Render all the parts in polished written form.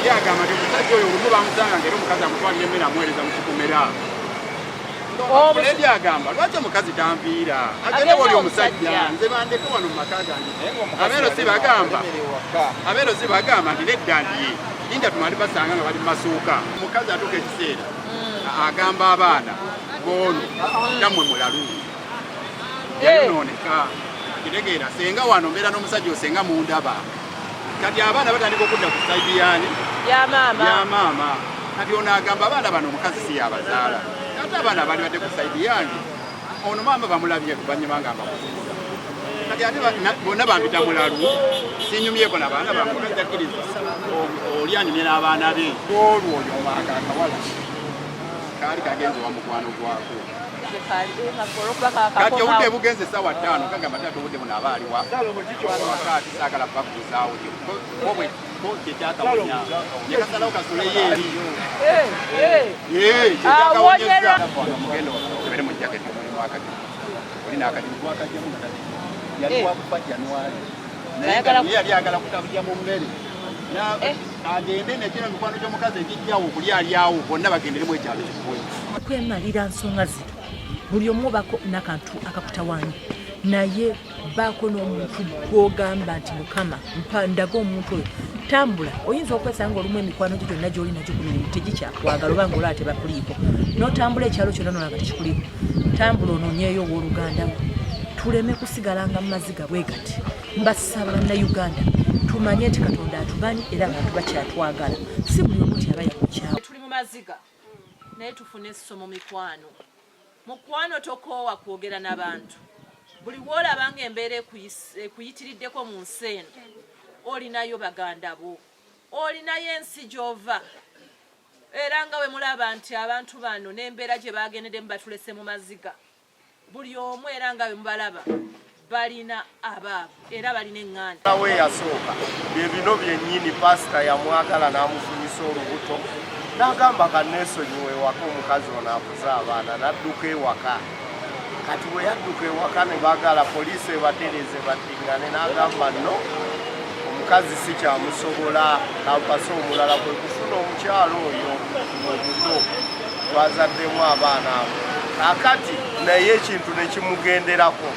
Oli agamba nti omusajja oyo olumu bamusanga nga era omukazi amutwalira emmere, amuweereza mu kikomera. Lady agamba, lwaki omukazi tanviira, agende woli omusajja, nze bandeke wano mu maka gange? Abeero si bagamba, abeero si bagamba nti nedda, nti ye linda tumale basanga nga bali mu masuuka. Omukazi atuuka ekiseera agamba abaana boono, nammwe mulalu, yayonooneka. Kitegeera, senga wano mbeera n'omusajja, osenga mundaba. Kati abaana batandika okudda ku side yaani? Ya maama. Ya maama. Kati ono agamba abaana bano omukazi si yabazaala, ate abaana baali badde ku side yange. Ono maama bamulabye luvanyuma nga mbakuziza. Kati ate bonna bampita mulalu, sinyumyeko nabaana bange. Omukazi akkiriza oli anyumye n'abaana be. Olwo oyo omwaka akawala kaali kagenze wa mukwano gwako. Kati obudde bugenze essaawa 5, kagamba taata, obudde buno aba aliwa waka, saagala bakuuzaawo ko kyekyakawonya nekasalawo kasuleyo eri kyekyakawonyeza. Omugendo okebere mu jaketi omulimu akati, oli n'akati gwakajjamu nga tali yali wakufa January, naye nga ye yali ayagala kutabulya mu mmere agende nekino mikwano gy'omukazi egijjawo okulya alyawo, bonna bagenderemu ekyalo kikuwe. Kwemalira nsonga zino, buli omu obako nakantu akakutawaanya, naye baako n'omuntu gw'ogamba nti, "Mukama, mpa ndaga omuntu oyo." Tambula, oyinza okwesanga olumu emikwano gyo gyonna gy'oli nagyo ku mirimu tegikyakwagala, oba nga olaba tebakuliiko, n'otambula ekyalo kyonna nolaba tekikuliiko. Tambula onoonyeeyo owooluganda wo, tuleme kusigalanga mu maziga bwe gati. Mbasaba Bannayuganda, tumanye nti Katonda atumanyi era abantu bakyatwagala, si buli omu nti aba yakukyawa. Tuli mu maziga, naye tufune essomo. Mikwano, mukwano, tokoowa kwogera n'abantu. Buli woolaba nga embeera ekuyitiriddeko mu nsi eno, olinayo baganda bo, olinayo ensi gy'ova. Era nga bwe mulaba nti abantu bano n'embeera gye bagendeddemu batulese mu maziga, buli omu, era nga bwe mubalaba, balina abaabwe era balina eŋŋanda. We yasooka bye bino byennyini. Pasita yamwagala n'amufunyisa olubuto, n'agamba kanneesonyiwa ewaka, omukazi ono akuze abaana, n'adduka ewaka. Kati bwe yadduka ewaka ne baagala poliisi ebatereeze baddiŋŋane, n'agamba, "No, omukazi si kyamusobola, kampase omulala." Kwe kufuna omukyalo oyo omuto twazaddemu abaana abo. Kakati naye ekintu ne kimugenderako,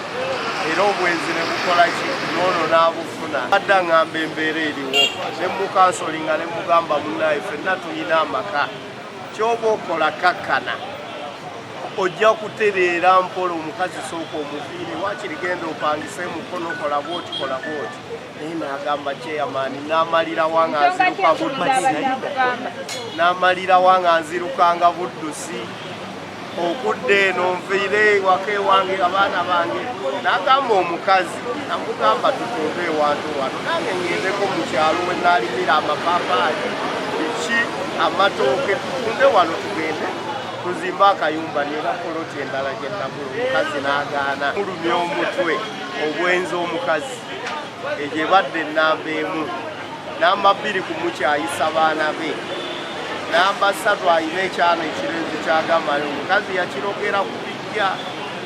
era obwenzi ne bukola ki, noono n'abufuna. Adda ŋŋamba embeera eriwo, ne mucounsellinga ne mugamba, "Munnaye, ffenna tulina amaka, kyoba okola kakkana, ojja kutereera mpola. Omukazi sooka omuviire, wakiri genda opangise mukono, kola bwoti, kola bwoti." Naye n'agamba, "Chairman, n'amalirawa nga nziruka buddusi, n'amalirawa nga nzirukanga buddusi okudda eno, nviire ewaka ewange, abaana bange." N'agamba omukazi, namugamba, "Tutunde ewantu wano, nange ngendeko mu kyalo we naalimira amapaapaali, biki, amatooke, tutunde wano, tugende tuzimbe akayumba." Nina poloti endala gye nagula. Omukazi n'agaana, mulumya omutwe obwenzi omukazi. Egyo ebadde enamba emu. Namba 2, kumukyayisa baana be. Namba 3, alina ekyana ekirenzi kyagamba omukazi yakirogera ku bijja,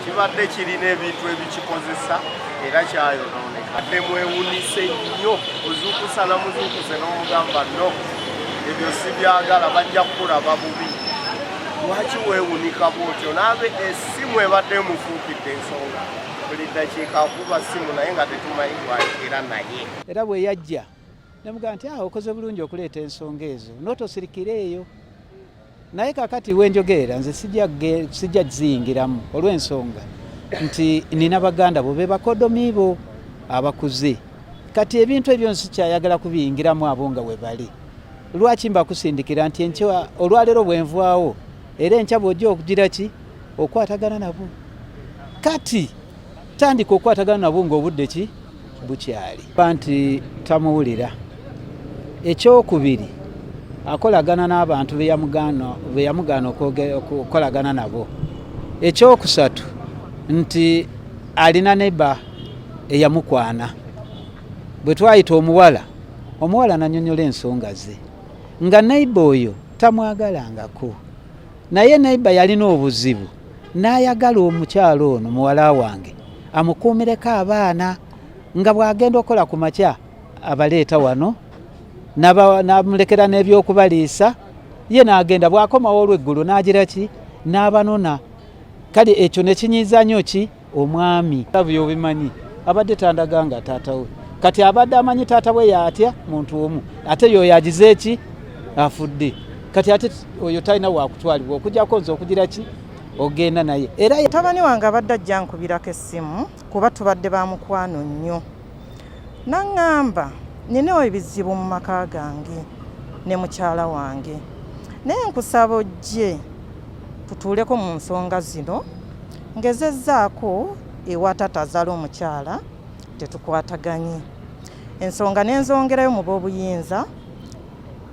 kibadde kirina ebintu ebikikozesa era kyayonooneka. Adde mwewunise nnyo, ozuukusa namuzuukuse n'omugamba, "No, ebyo sibyagala, bajja kukulaba bubi, lwaki weewunika bwotyo?" Naabe essimu ebadde emufuukidde ensonga, buli ddakiika akuba simu, naye nga tetumanyi gwayogera naye. Era bwe yajja nemugamba nti, "Ah, okoze bulungi okuleeta ensonga ezo, nootosirikira eyo." Naye kakati wenjogerera nze sijja ziyingiramu olw'ensonga nti nina baganda bo be bakodomi bo abakuze. Kati ebintu ebyo nsikyayagala kubiyingiramu abo nga we bali. Lwaki mbakusindikira nti enkya olwaleero bwenvaawo, era enkya bw'ojja okugira ki okwatagana nabo? Kati tandika okwatagana nabo ng'obudde ki bukyali. Ba nti tamuwulira. Ekyokubiri, akolagana n'abantu be yamugaana okukolagana nabo. Ekyokusatu, nti alina neba eyamukwana. Bwe twayita omuwala, omuwala nanyonyola ensonga ze nga neighbour oyo tamwagalangako, naye neighbour yalina obuzibu n'ayagala omukyalo ono muwala wange amukuumireko abaana, nga bw'agenda okukola ku makya abaleeta wano. Namulekera n'ebyokubaliisa, ye n'agenda. Bw'akomawo olweggulo n'agira ki, n'abanona. Kale ekyo ne kinyiiza nnyo ki omwami. Byobimanyi, abadde tandaga nga taata we. Kati abadde amanyi taata we yaatya muntu omu, ate yoyo agize eki, afudde. Kati ate oyo talina wakutwalibwa okujjako nze okugira ki, ogenda naye era. Mutabani wange abadde ajja nkubirako essimu, kuba tubadde ba mukwano nnyo, naŋŋamba nina ebizibu mu maka gange ne mukyala wange, naye nkusaba ojje tutuuleko mu nsonga zino. Ngezezzaako ewa taata azaala omukyala, tetukwataganye ensonga, nenzongerayo mu b'obuyinza,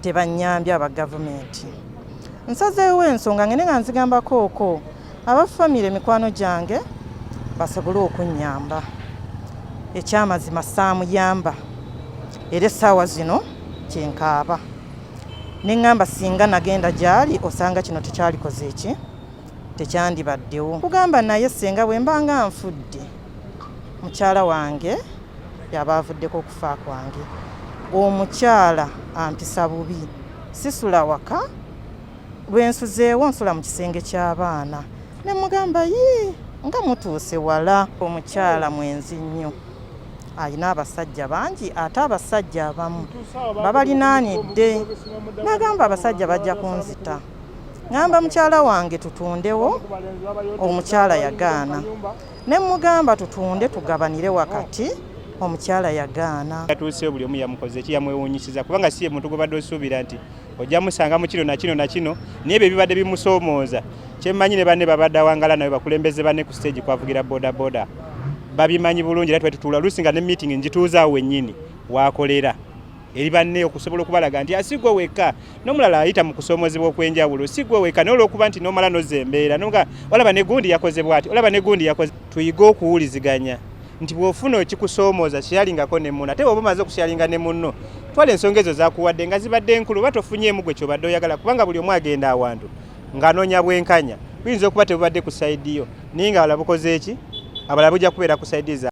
tebanyambye aba gavumenti. Nsazeewo ensonga ngende nga nzigambako oko aba famire, mikwano gyange, basobole okunnyamba. Ekyamazima saamuyamba, era essaawa zino kyenkaaba neŋŋamba singa nagenda gyali, osanga kino tekyalikoze eki, tekyandibaddewo. Kugamba naye senga bwe mba nga nfudde, mukyala wange yaba avuddeko okufa kwange. Omukyala ampisa bubi, sisula waka, lwensuzeewo nsula mu kisenge ky'abaana. Ne mugamba yii, nga mutuuse wala. Omukyala mwenzi nnyo, alina abasajja bangi, ate abasajja abamu babalinaanidde. Nagamba abasajja bajja kunzita. Ŋŋamba mukyala wange tutundewo, omukyala yagaana. Ne mugamba tutunde tugabanire wakati, omukyala yagaana. Yatuuse buli omu yamukoze eki, yamwewuunyisiza, kubanga si ye muntu gwebadde osuubira nti ojja musanga mu kino na kino na kino, naye ebyo ebibadde bimusoomooza. Kyemmanyi ne banne babadde awangala nawe, bakulembeze banne ku stage kwavugira bodaboda, babimanyi bulungi. Era twetutuula oluusi nga ne meeting ngituuzaawo wennyini waakolera eri banne, okusobola okubalaga nti si gwe wekka, n'omulala ayita mu kusoomozebwa okw'enjawulo, si gwe wekka. Naye olw'okuba nti n'omala nozza embeera nga olaba ne gundi yakoze bw'ati, olaba ne gundi yakoze, tuyige okuwuliziganya nti bw'ofuna ekikusoomooza, kyalingako ne munno. Ate bw'oba omaze okusharinga ne munno, twala ensonga ezo zakuwadde nga zibadde enkulu, oba tofunyeemu gwe kyobadde oyagala, kubanga buli omu agenda awantu ng'anoonya bwenkanya. Buyinza okuba tebubadde ku side yo, naye nga abalala bukoze eki, abalala bujja kubeera ku side za